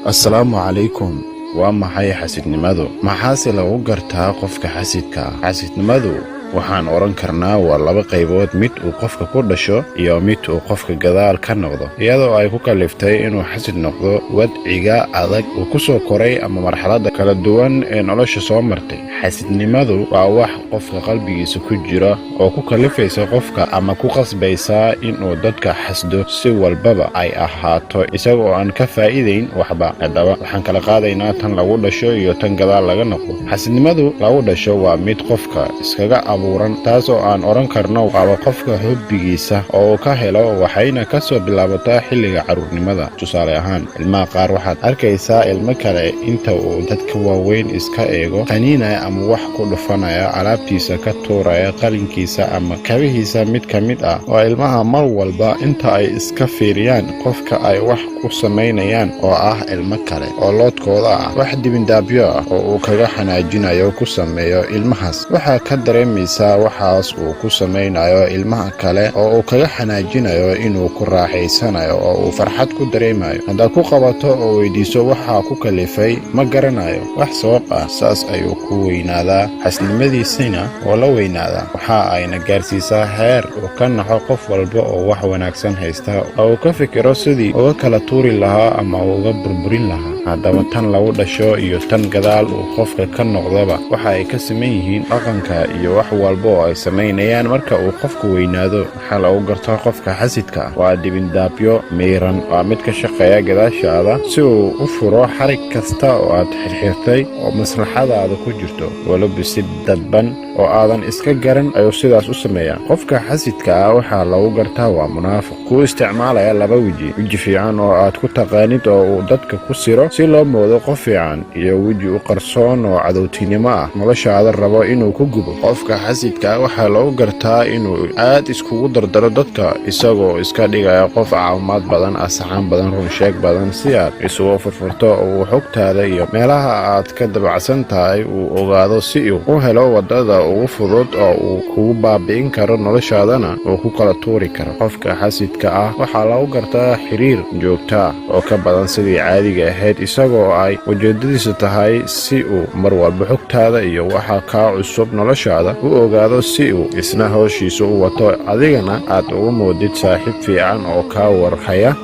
Assalaamu calaykum. Waa maxay xasidnimadu? Maxaase lagu gartaa qofka xasidka ah? Xasidnimadu waxaan odhan karnaa waa laba qaybood: mid uu qofka ku dhasho iyo mid uu qofka gadaal ka noqdo, iyadoo ay ku kaliftay inuu xasid noqdo wadciga adag uu ku soo koray ama marxaladda kala duwan ee nolosha soo martay. Xasidnimadu waa wax qofka qalbigiisa ku jira oo ku kalifaysa qofka ama ku qasbaysa inuu dadka xasdo, si walbaba ay ahaato, isaga oo aan ka faa'iidayn waxba. Haddaba waxaan kala qaadaynaa tan lagu dhasho iyo tan gadaal laga noqdo. Xasidnimadu lagu dhasho waa mid qofka iskaga abuuran, taas oo aan odhan karno waaba qofka hobbigiisa oo uu ka helo, waxayna ka soo bilaabataa xilliga carruurnimada. Tusaale ahaan, ilmaha qaar waxaad arkaysaa ilmo kale inta uu dadka waaweyn iska eego qaniinaya ama wax ku dhufanaya, alaabtiisa ka tuuraya, qalinkiisa ama kabihiisa mid ka mid ah. Oo ilmaha mar walba inta ay iska fiiriyaan qofka ay wax ku samaynayaan oo ah ilmo kale oo loodkooda ah, wax dibindaabyo ah oo uu kaga xanaajinayo ku sameeyo ilmahaas. Waxaa ka dareemaysaa waxaas uu ku samaynayo ilmaha kale oo uu kaga xanaajinayo inuu ku raaxaysanayo oo uu farxad ku dareemayo. Haddaad ku qabato oo weydiiso waxaa ku kalifay, ma garanayo wax sabab ah. Saas ayuu ku weynaadaa, xasidnimadiisina oo la weynaadaa. Waxa ayna gaarsiisaa heer uu ka naxo qof walba oo wax wanaagsan haysta oo uu ka fikiro sidii uga kala tuuri lahaa ama uga burburin lahaa. Haddaba tan lagu dhasho iyo tan gadaal uu qofka ka noqdaba waxa ay ka siman yihiin dhaqanka iyo wax walba oo ay samaynayaan marka uu qofku weynaado. Waxaa lagu gartaa qofka xasidka ah waa dibindaabyo miiran, waa mid ka shaqeeya gadaashaada si uu u furo xarig kasta oo aad xirxirtay oo maslaxadaada ku jirto, weliba si dadban oo aadan iska garan ayuu sidaas u sameeyaa. Qofka xasidka ah waxaa lagu gartaa waa munaafiq kuu isticmaalaya laba weji: weji fiican oo aad ku taqaanid oo uu dadka ku siro si loo moodo qof fiican, iyo weji u qarsoon oo cadowtinimo ah, noloshaada rabo inuu ku gubo. Qofka xasidka ah waxaa lagu gartaa inuu aad iskugu dardaro dadka, isagoo iska dhigaya qof caawimaad badan, asxaan badan, runsheeg badan, si aad isugu furfurto oo uu xogtaada iyo meelaha aad ka dabacsan tahay uu ogaado, si uu u helo waddada ugu fudud oo uu kugu baabi'in karo, noloshaadana uu ku kala tuuri karo. Qofka xasidka ah waxaa lagu gartaa xiriir joogta ah oo ka badan sidii caadiga ahayd, isagoo ay ujeedadiisu tahay si uu mar walba xogtaada iyo waxa kaa cusub noloshaada u ogaado, si uu isna howshiisa u wato, adigana aad ugu moodid saaxiib fiican oo kaa warhaya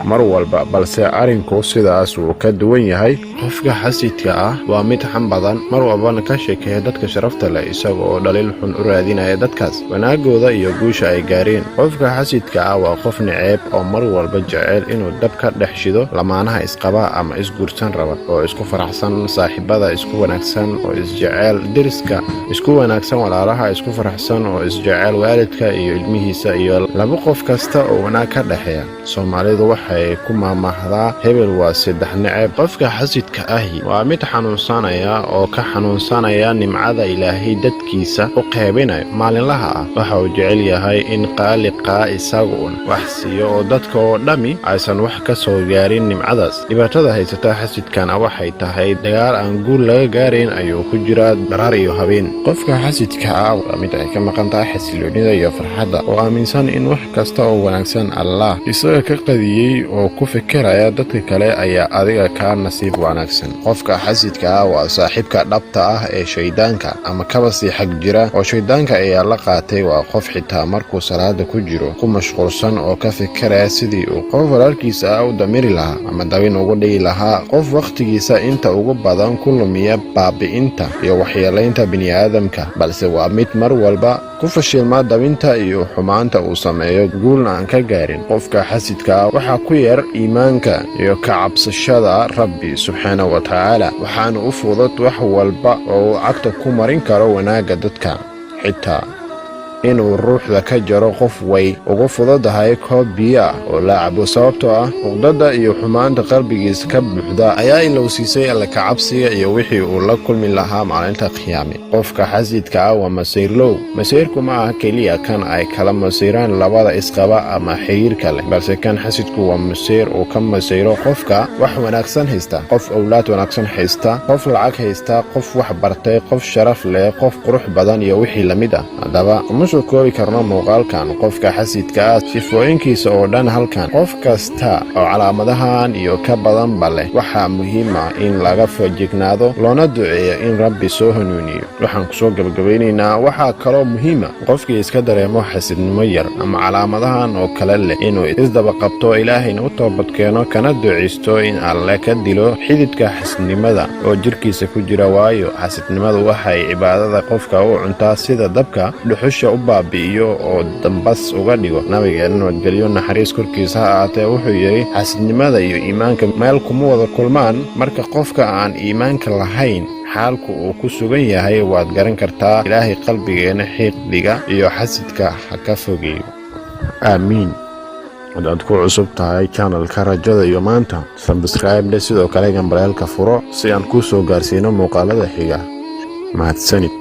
mar walba. Balse arrinku sidaas wuu ka duwan yahay. Qofka xasidka ah waa mid xam badan, mar walbana ka sheekeeya dadka sharafta leh, isaga oo dhaliil xun u raadinaya dadkaas wanaagooda iyo guusha ay gaareen. Qofka xasidka ah waa qof naceeb oo mar walba jecel inuu dab ka dhex shido lamaanaha isqaba ama isguursan raba oo isku faraxsan, saaxiibada isku wanaagsan oo isjecel, deriska isku wanaagsan, walaalaha isku faraxsan oo isjecel, waalidka iyo ilmihiisa, iyo laba qof kasta oo wanaag ka dhexeeya. Soomaalidu waxay ku maahmaahdaa "Hebel waa saddex neceb". Qofka xasidka ahi waa mid xanuunsanaya oo ka xanuunsanaya nimcada Ilaahay dadkiisa u qeybinayo maalinlaha ah. Waxa uu jecel yahay in Qaaliqa isagu un wax siiyo oo dadka oo dhammi aysan wax ka soo gaarin nimcadaas. Dhibaatada haysata xasidkana waxay tahay dagaal aan guul laga gaarayn ayuu ku jiraa dharaar iyo habeen. Qofka xasidka ah waa mid ay ka maqan tahay xasiloonida iyo farxadda, oo aaminsan in wax kasta oo wanaagsan Allah isaga ka qadiyey, oo ku fikiraya dadka kale ayaa adiga kaa nasiib wanaagsan. Qofka xasidka ah waa saaxiibka dhabta ah ee shayddaanka ama kaba sii xag jira oo shayddaanka ayaa la qaatay. Waa qof xitaa markuu salaada ku jiro ku mashquulsan oo ka fikiraya sidii uu qof walaalkiisa ah u damiri lahaa ama dabin ugu dhigi lahaa. Qof wakhtigiisa inta ugu badan ku lumiya baabi'inta iyo waxyeelaynta bini'aadamka, balse waa mid mar walba ku fashilma dabinta iyo xumaanta uu sameeyo, guulna aan ka gaarin. Qofka xasidka ah waxaa ku yar iimaanka iyo ka cabsashada Rabbi subxaana wa tacaala, waxaana u fudud wax walba oo uu cagta ku marin karo wanaagga dadka. Xitaa inuu ruuxda ka jaro qof way ugu fududahay koob biyo ah oo la cabo, sababtoo ah uqdada iyo xumaanta qalbigiisa ka buuxda ayaa ilowsiisay Alle kacabsiga iyo wixii uu la kulmi lahaa maalinta qiyaame. Qofka xasidka ah waa masayrlow. Masayrku ma aha keliya kan ay kala masayraan labada isqaba ama xiriirka leh, balse kan xasidku waa masayr uu ka masayro qofka wax wanaagsan haysta: qof owlaad wanaagsan haysta, qof lacag haysta, qof wax bartay, qof sharaf leh, qof qurux badan iyo wixii la mid ah. Haddaba soo koobi karno muuqaalkan qofka xasidka ah sifooyinkiisa oo dhan halkan. Qof kasta oo calaamadahan iyo ka badanba leh, waxaa muhiim ah in laga fajignaado, loona duceeyo in Rabbi soo hanuuniyo. Waxaan kusoo gabagabaynaynaa, waxaa kaloo muhiima qofkii iska dareemo xasidnimo yar ama calaamadahan oo kale leh inuu isdaba qabto, Ilaahayna u toobadkeeno, kana ducaysto in Alle ka dilo xididka xasidnimada oo jirkiisa ku jira. Waayo, xasidnimadu waxay cibaadada qofka u cuntaa sida dabka dhuxusha u baabi'iyo oo dambas uga dhigo. Nabigeena, nabadgelyo naxariis korkiisa ha ahaatee, wuxuu yidhi: "Xasidnimada iyo iimaanka meel kuma wada kulmaan." Marka qofka aan iimaanka lahayn xaalku uu ku sugan yahay waad garan kartaa. Ilaahay qalbigeena xiqdiga iyo xasidka ha ka fogeeyo, aamiin. Haddaad ku cusub tahay channelka Rajada iyo Maanta, subscribe dhe, sidoo kale gambaleelka furo si aan kuu soo gaarsiino muuqaalada xiga. Mahadsanid.